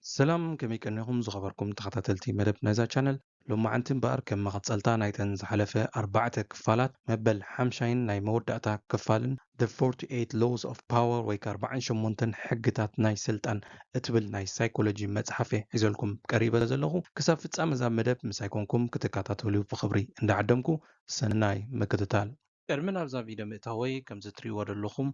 ሰላም፣ ከመይ ቀኒኹም ዝኸበርኩም ተኸታተልቲ መደብ ናይዛ ቻነል? ሎማዓንቲ እምበኣር ከም መቐጸልታ ናይተን ዝሓለፈ ኣርባዕተ ክፋላት መበል ሓምሻይን ናይ መወዳእታ ክፋልን The forty-eight Laws of Power ወይ ከኣ ኣርባዓን ሸሞንተን ሕግታት ናይ ስልጣን እትብል ናይ ሳይኮሎጂ መጽሓፍ እየ ሒዘልኩም ቀሪበ ዘለኹ። ክሳብ ፍጻመ እዛ መደብ ምሳይ ኮንኩም ክትከታተሉ ብኽብሪ እንዳዓደምኩ ሰናይ ምክትታል። ቅድሚ ናብዛ ቪድዮ ምእታወይ፣ ከምዚ ትርእይዎ ዘለኹም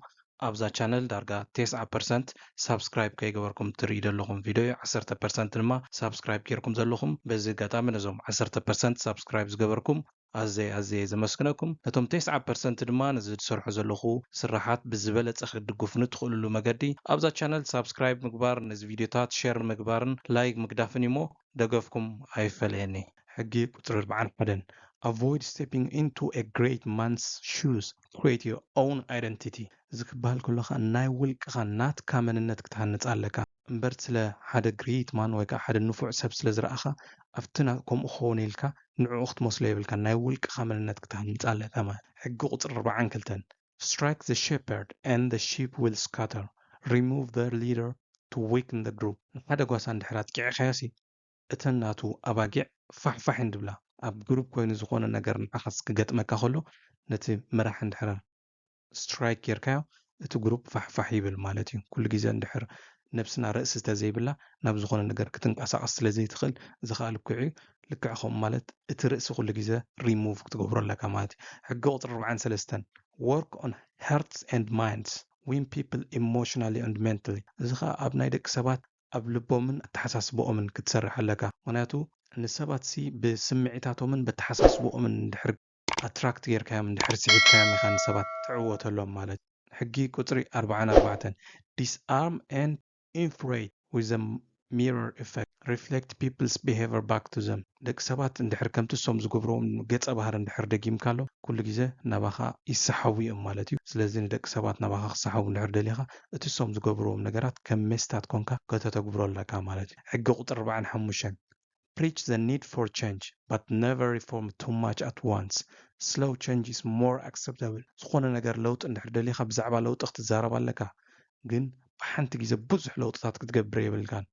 ኣብዛ ቻነል ዳርጋ ተስዓ ፐርሰንት ሳብስክራይብ ከይገበርኩም ትርእዩ ዘለኹም ቪድዮ እዩ። ዓሰርተ ፐርሰንት ድማ ሳብስክራይብ ጌርኩም ዘለኹም። በዚ ኣጋጣሚ ነዞም ዓሰርተ ፐርሰንት ሳብስክራይብ ዝገበርኩም ኣዘየ ኣዘየ ዘመስግነኩም። ነቶም ተስዓ ፐርሰንት ድማ ነዚ ዝሰርሖ ዘለኹ ስራሓት ብዝበለጸ ክትድግፉኒ ትኽእልሉ መገዲ ኣብዛ ቻነል ሳብስክራይብ ምግባር፣ ነዚ ቪድዮታት ሸር ምግባርን ላይክ ምግዳፍን እዩሞ ደገፍኩም ኣይፈለየኒ። ሕጊ ቁጽሪ ኣርባዓን ሓደን፣ Avoid stepping into a great man's shoes, create your own identity። እዚ ክበሃል ከሎ ኸኣ ናይ ውልቅኻ ናትካ መንነት ክትሃንጽ ኣለካ። እምበር ስለ ሓደ ግሬት ማን ወይ ከኣ ሓደ ንፉዕ ሰብ ስለ ዝረኣኻ ኣብቲ ና-፣ ከምኡ ክኸውን ኢልካ ንዕኡ ክትመስሎ የብልካ። ናይ ውልቅኻ መንነት ክትሃንጽ ኣለካ ማለት። ሕጊ ቁጽሪ ኣርባዓን ክልተን፣ Strike the shepherd and the sheep will scatter. Remove their leader to weaken the group. ንሓደ ጓሳ እንድሕር ኣጥቂዕኻዮሲ እተን ናቱ ኣባጊዕ ፋሕፋሕ እየን ዝብላ። ኣብ ግሩፕ ኮይኑ ዝኾነ ነገር ንዓኻስ ክገጥመካ ከሎ ነቲ መራሒ እንድሕር ስትራይክ ጌርካዮ እቲ ግሩፕ ፋሕፋሕ ይብል ማለት እዩ። ኩሉ ግዜ እንድሕር ነብስና ርእሲ ተዘይብላ ናብ ዝኾነ ነገር ክትንቀሳቐስ ስለ ዘይትኽእል እዚ ኸኣ ልክዕ እዩ። ልክዕ ከምኡ ማለት እቲ ርእሲ ኩሉ ግዜ ሪሙቭ ክትገብሮ ኣለካ ማለት እዩ። ሕጊ ቁጽሪ ኣርባዓን ሰለስተን፣ Work on hearts and minds, win people emotionally and mentally። እዚ ኸኣ ኣብ ናይ ደቂ ሰባት ኣብ ልቦምን ኣተሓሳስባኦምን ክትሰርሕ ኣለካ። ምኽንያቱ ንሰባትሲ ብስምዒታቶምን በተሓሳስባኦምን እንድሕር ኣትራክት ጌርካዮም፣ እንድሕር ስሒብካዮም ኢኻ ንሰባት ትዕወተሎም ማለት እዩ። ሕጊ ቁጽሪ ኣርባዓን ኣርባዕተን፣ Disarm and infuriate with a mirror effect. Reflect people's behavior back to them. ደቂ ሰባት እንድሕር ከምቲ እሶም ዝገብርዎም ገጸ ባህሪ እንድሕር ደጊምካሎም፣ ኩሉ ግዜ ናባኻ ይሰሓቡ እዮም ማለት እዩ። ስለዚ ንደቂ ሰባት ናባኻ ክሰሓቡ እንድሕር ደሊኻ፣ እቲ እሶም ዝገብርዎም ነገራት ከም ሜስታት ኮንካ ከተተግብሮ ኣለካ ማለት እዩ። ሕጊ ቁጽሪ ኣርባዓን ሓሙሽተን፣ Preach the need for change, but never reform too much at once. Slow change is more acceptable. ዝኾነ ነገር ለውጢ እንድሕር ደሊኻ ብዛዕባ ለውጢ ክትዛረብ ኣለካ፣ ግን ብሓንቲ ግዜ ብዙሕ ለውጥታት ክትገብር የብልካን።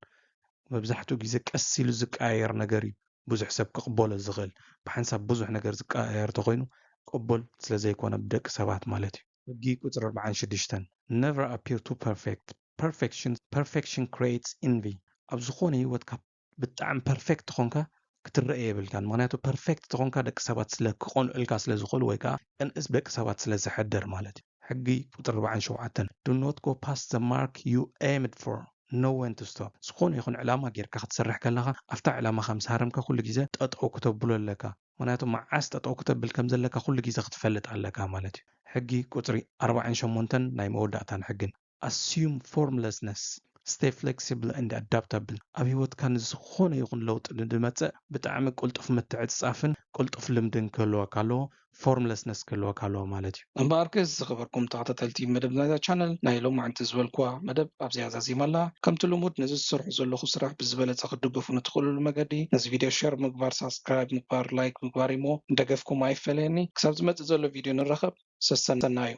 መብዛሕትኡ ግዜ ቀስ ኢሉ ዝቀያየር ነገር እዩ ብዙሕ ሰብ ክቕበሎ ዝኽእል። ብሓንሳብ ብዙሕ ነገር ዝቀያየር ተኾይኑ ቅቡል ስለ ዘይኮነ ብደቂ ሰባት ማለት እዩ። ሕጊ ቁጽሪ ኣርባዓን ሽዱሽተን፣ Never appear too perfect. Perfection, perfection creates envy. ኣብ ዝኾነ ህይወትካ ብጣዕሚ ፐርፌክት ተኾንካ ክትረአ የብልካን። ምኽንያቱ ፐርፌክት ተኾንካ ደቂ ሰባት ስለ ክቐንዑልካ ስለ ዝኽእሉ ወይ ከኣ ቅንእስ ደቂ ሰባት ስለ ዝሕደር ማለት እዩ። ሕጊ ቁጽሪ ኣርባዓን ሸውዓተን፣ Do not go past the mark you aimed for. Know when to stop. ዝኾነ ይኹን ዕላማ ጌርካ ክትሰርሕ ከለኻ ኣብታ ዕላማኻ ምስ ሃረምካ ኩሉ ግዜ ጠጠው ክተብሎ ኣለካ። ምኽንያቱ መዓስ ጠጠው ክተብል ከም ዘለካ ኩሉ ግዜ ክትፈልጥ ኣለካ ማለት እዩ። ሕጊ ቁጽሪ ኣርባዓን ሸሞንተን ናይ መወዳእታን ሕግን፣ Assume formlessness. Stay flexible and adaptable. ኣብ ህይወትካ ንዝኾነ ይኹን ለውጢ ንዝመጽእ ብጣዕሚ ቅልጡፍ ምትዕጽጻፍን ቅልጡፍ ልምድን ክህልወካ ኣለዎ። ፎርምለስነስ ክህልወካ ኣለዎ ማለት እዩ። እምበኣርከስ ዝኸበርኩም ተኸታተልቲ መደብ ናይዛ ቻነል፣ ናይ ሎማዕንቲ ዝበልኩዋ መደብ ኣብዚኣ ዛዚማ ኣላ። ከምቲ ልሙድ ነዚ ዝሰርሖ ዘለኹ ስራሕ ብዝበለጸ ክትድግፉ ንትኽእልሉ መገዲ ነዚ ቪድዮ ሸር ምግባር፣ ሳብስክራይብ ምግባር፣ ላይክ ምግባር እዩሞ ደገፍኩም ኣይፈለየኒ። ክሳብ ዝመጽእ ዘሎ ቪድዮ ንራኸብ። ሰሰናዩ።